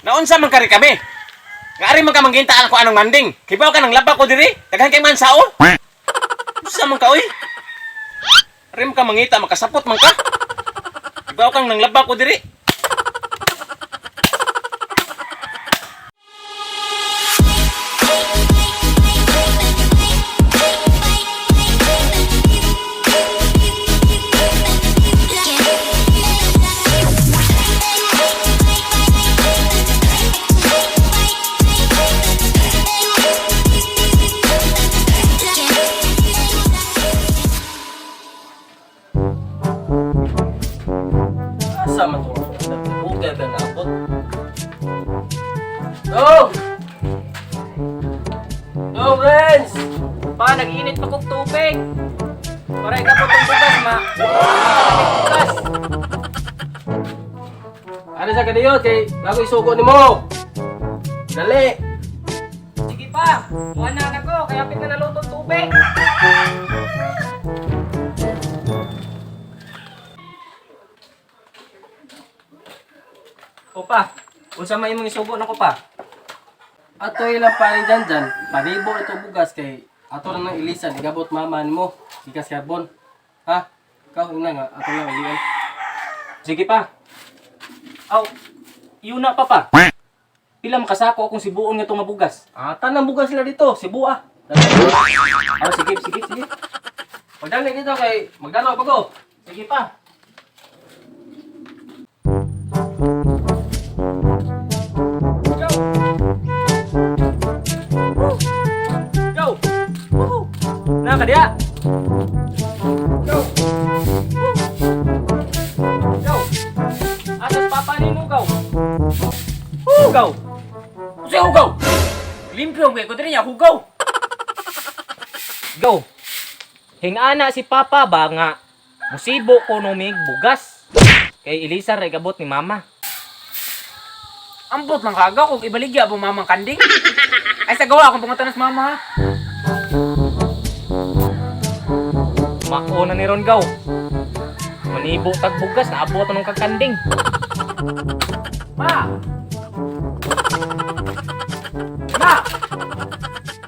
Naunsa man kari kami? Nga ari man ka manggintaan ko anong manding. Kibaw ka ng laba ko diri. Daghan kay man sao. Unsa man ka oy? Ari man ka mangita makasapot man ka. Kibaw kang nang laba ko diri. Asa man to? Nagbuga ba na abot? Dong! Dong, Renz! Pa, nag-init pa kog tubig. Para ikaw po bugas, ma. Bugas. Ano sa kaniyo? Kay bago isugo ni mo! Dali! Sige pa, kuha na ako, kaya pit na naluto ang tubig. O pa, unsa may imong isugo nako pa? Ato ilang paring dyan dyan, panibo ito bugas kay ato na nang ilisan, igabot mama nimo, gikas carbon. Ha? Ikaw, una nga, ato lang ilian. Sige pa. Aw, yun na pa pa. Pila makasako akong sibuon nga itong mabugas. Ah, tanang bugas sila dito, Cebu ah. Dali. Aw, sige, sige, sige. Pagdali dito kay magdalo pa ko. Sige pa. Go! Go! Woohoo! Na ka diya. Go! Go. Asas papa ni mo gaw. Hugaw. Usa hugaw. Limpyo kay ko diri niya hugaw. Go. Hingana si papa ba nga musibo ko numig bugas. Kay Elisa ra gabot ni mama. Ambot lang kagaw kung ibaligya po mamang kanding. Ay sa gawa akong pangutanas mama ha. Mao na ni ron gaw. Manibo tag bugas naabot anong kagkanding. Ma! Ma!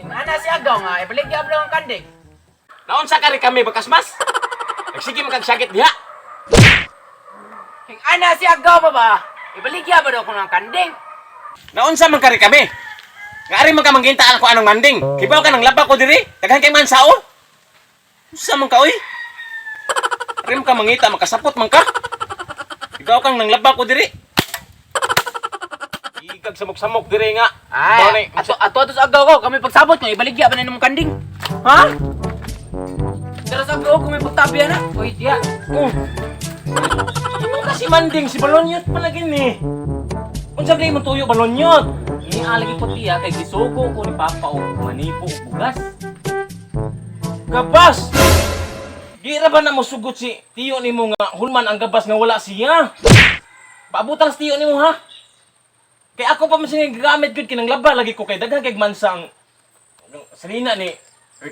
Ingana si Agaw nga, ibaligya po lang ang kanding. Naunsa kari kami bakasmas? Nagsige man kag sakit diha. Ingana si Agaw pa ba? Ibaligya ba daw ko ng kanding? Naunsa man kari kami? Nga ari man ka manggintaan ko anong manding. Kibaw ka ng laba ko diri. Daghan kay man sao. Unsa man ka oy? Ari man ka mangita makasapot man ka. Kibaw kang nang laba ko diri. Igag samok-samok diri nga. Ay, ato ato ato sa Agaw ko, kami pagsabot ko, ibaligya ba na ng kanding? Ha? Tara sa Agaw ko, may pagtabi na. Uy, diya. Oh. Ano kasi manding si Balonyot pala gini. Unsa ba imong tuyo Balonyot? Ini alagi ko tiya kay gisugo ko ni papa og manibo og bugas. Gabas. Di ra ba na mosugot si tiyo nimo nga hulman ang gabas nga wala siya? Paabutan sa tiyo nimo ha. Kay ako pa man siya gagamit gud kinang laba lagi ko kay daghan kay mansang salina ni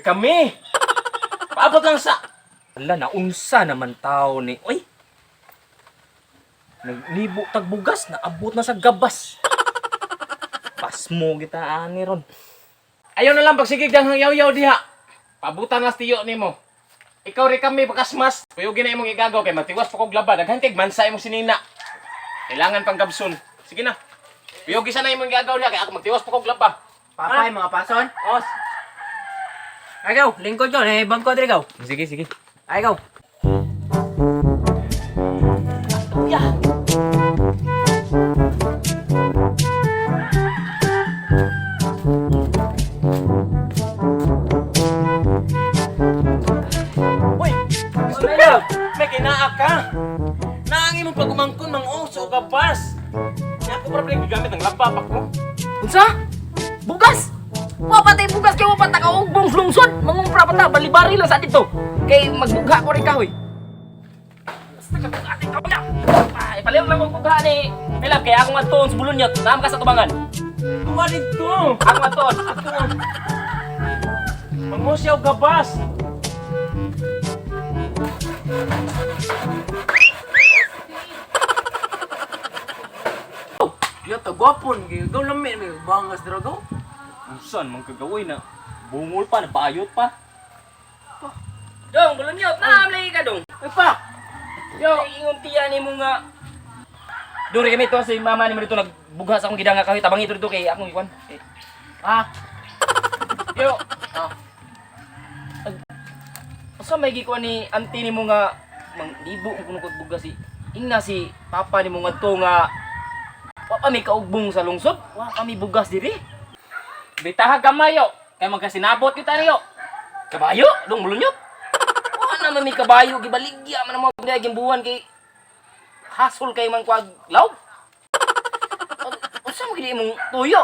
kami. Paabot lang sa Ala, naunsa naman tao ni. Uy! Nagnibo tag bugas, naabot na sa gabas. Pasmo kita ani ron. Ayaw na lang pagsigig daghang yaw-yaw diha. Paabutan lang sa tiyo nimo. Ikaw rin kami bakasmas. Kuyugin na imong igagaw kay matiwas pa kog laba daghan kay mansa imong sinina. Kailangan pang gabson. Sige na. Kuyugi sana imong igagaw diha kay ako magtiwas pa kog laba. Papa, mga pason. Os. Agaw, lingkod ko, nahibang ko diri gaw. Sige, sige. Ay gaw. Uy, Christopher! May kinaa ka! Naang imong pagumangkon mang oso o gabas! Nga ako para gigamit ang laba pa ko. Unsa? Bugas! Wa pa tay bugas kay wa pa ta kaugbong lungsod. Mangumpra pa ta balibari lang sa dito. Kay magbugha ko rin kahoy. Basta ka bugha ikaw na. Ay, paliw lang kong bugha ni. Melab, kaya akong adtoon sa Bulunyot. Naam ka sa tubangan. Tuwa dito! Akong adtoon. Ato! Mangosya og gabas! Yo, tag Gwapo ni kayo. Gaw lami may bangas dira gaw. Unsan man kagaway na bungol pa, nabayot pa. Dong, bulunyot na lagi ka dong. Ay pa. Yo, ingon tiya nimo nga. Duri kami to si mama nimo dito nagbugha sa akong gidanga kahoy tabang ito dito kay akong ikuan. Eh. Ha? Yo. Ah. Asa may gikuan ni auntie nimo nga mang libo ang kuno kog bugas si ingna si papa nimo ngadto nga wa pa may kaugbong sa lungsod, wa pa may bugas diri. Bitaha kamayo kay magkasinabot kita niyo. Kabayo, dong bulunyot. Wa na man may kabayo gibaligya man ang mga gimbuhan kay hasol kay man kwag law. Unsa mo gid imong tuyo?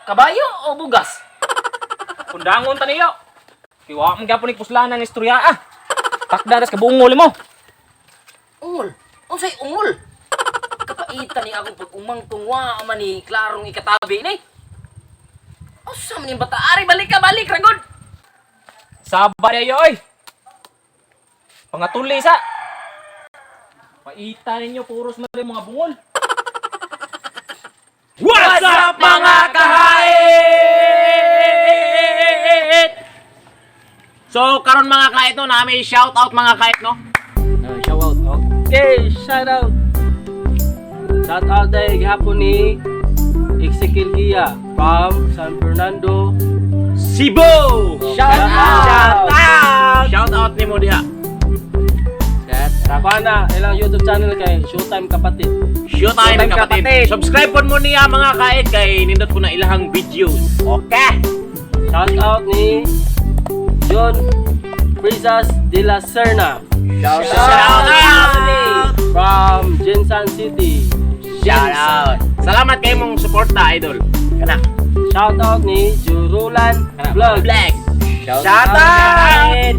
Kabayo o bugas? Kundangon ta niyo. Kay wa man gyapon ni puslanan ni istorya ah. Takda ras kabungol mo. Ungol. Unsay ungol? Kapaitan ni akong pag-umangtong wa man ni klarong ikatabi ni. Unsa man ning bata ari balik ka balik ragod. Saba niyo oy. Pangatuli sa. Paita ninyo puros man rin mga bungol. What's up, mga kahait? So karon, mga kahit, no, nami shout out, mga kahit, no. Shout out. Okay, shout out. Shout out dahil gihapon ni Ezekiel Gia from San Fernando. Cebu. Shout out. Shout out. Shout out nimo diha. Sa na ilang YouTube channel kay Showtime Kapatid. Showtime, Showtime, kapatid. kapatid. Subscribe pod mo niya, mga kahit, kay nindot po na ilahang videos. Okay. Shout out ni John Brisas de la Serna. Shout out. From Jinsan City. Shout out. Salamat kay mong suporta, idol. Kana. Shout out ni Jurulan Vlog. Black. Shout Shout out.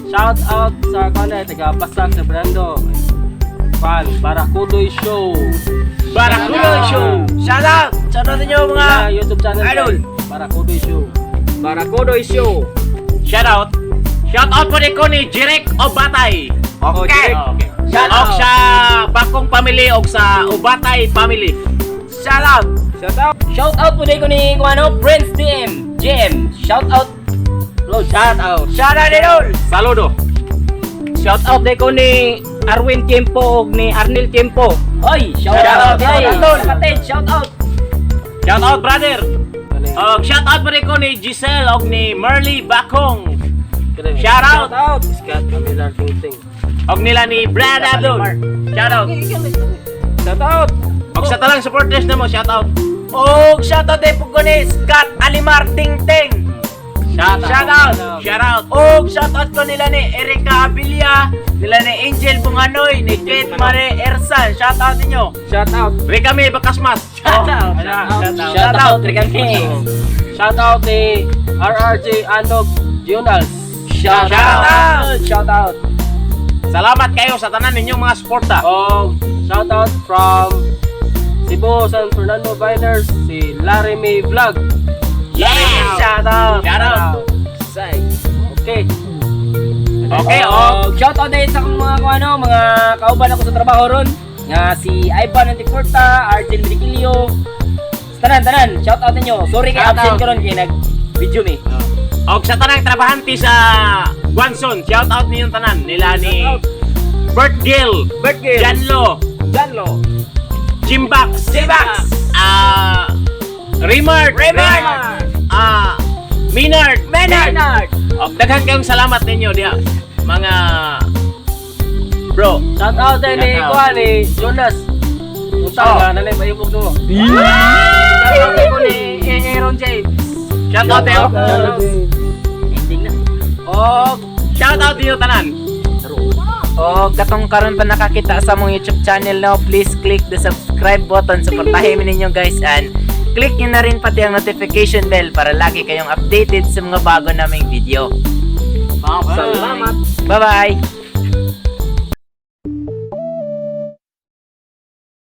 Shout out sa kanay taga Pasak sa Brando. Pan Barakudoy Show. Barakudoy Show. Shout out. Shout out ninyo mga Mga YouTube channel Idol. Barakudoy Show. Barakodoy Show. Shout out. Shout out po ni ko ni Jirek Obatay. Okay. Okay. Shout Og out. sa Bakong family og sa Obatay family. Shout out. Shout out. Shout out po ko ni kung ano, Prince DM. JM. Shout out. Shout out. Shout out idol. Saludo. Shout out ko ni Arwin Tiempo og ni Arnel Tiempo. Oy, shout Shout out. out, Hey, shout out. kapatid, shout out. Shout out, brother. Og shout out po ni ko ni Giselle og ni Merly Bakong. Shout out. Shout out. Scott Camila Ting. Og nila ni Brad Abdul. Shout out. Shout out. Og sa talang supporters na mo, shout out. Og shout out din po ko ni Scott Alimar Tingting. Shout out. Shout out. Shout out. Og shout out ko nila ni Erika Abilia, nila ni Angel Bunganoy, ni Kate Mare Ersan. Shout out ninyo. Shout out. Rekame Bakasmas. Shout out. Shout out. Shout out, Rikame. Shout out ni RRJ Anog Junals. Shout Shout out. out. Shout out. Salamat kayo sa tanan ninyong mga suporta. Og shout out from Cebu San Fernando Viners si Larry May Vlog. Yeah! Shout out. Shout out. Okay. Okay, og Og shout out din sa akong mga kung ano, mga kauban ako sa trabaho ron. Nga si Ivan Antiporta, Arjel Medicilio. Tanan, tanan, shout out ninyo. Sorry kay Shout absent out. ko ron kay nag video mi. Og sa tanang trabahante sa Guanzon, shout out ninyong tanan nila ni Bert Gill, Bert Gill. Janlo, Janlo. Jimbax, Jimbax. Raymart, Raymart. Maynard, Maynard. Og daghan kayong salamat ninyo diha, mga bro. Shout out din ni Shout out. Kuan ni Jonas. Unta Oh. nga nalay maibog mo. Shout out din ko ni Aaron James. Shout out tayo. Ending na. Og Shout out ninyo tanan. Og katong karon pa nakakita sa among YouTube channel no, please click the subscribe button. Suportahin mi ninyo, guys, and click niyo na rin pati ang notification bell para lagi kayong updated sa mga bago naming video. Salamat. Bye-bye!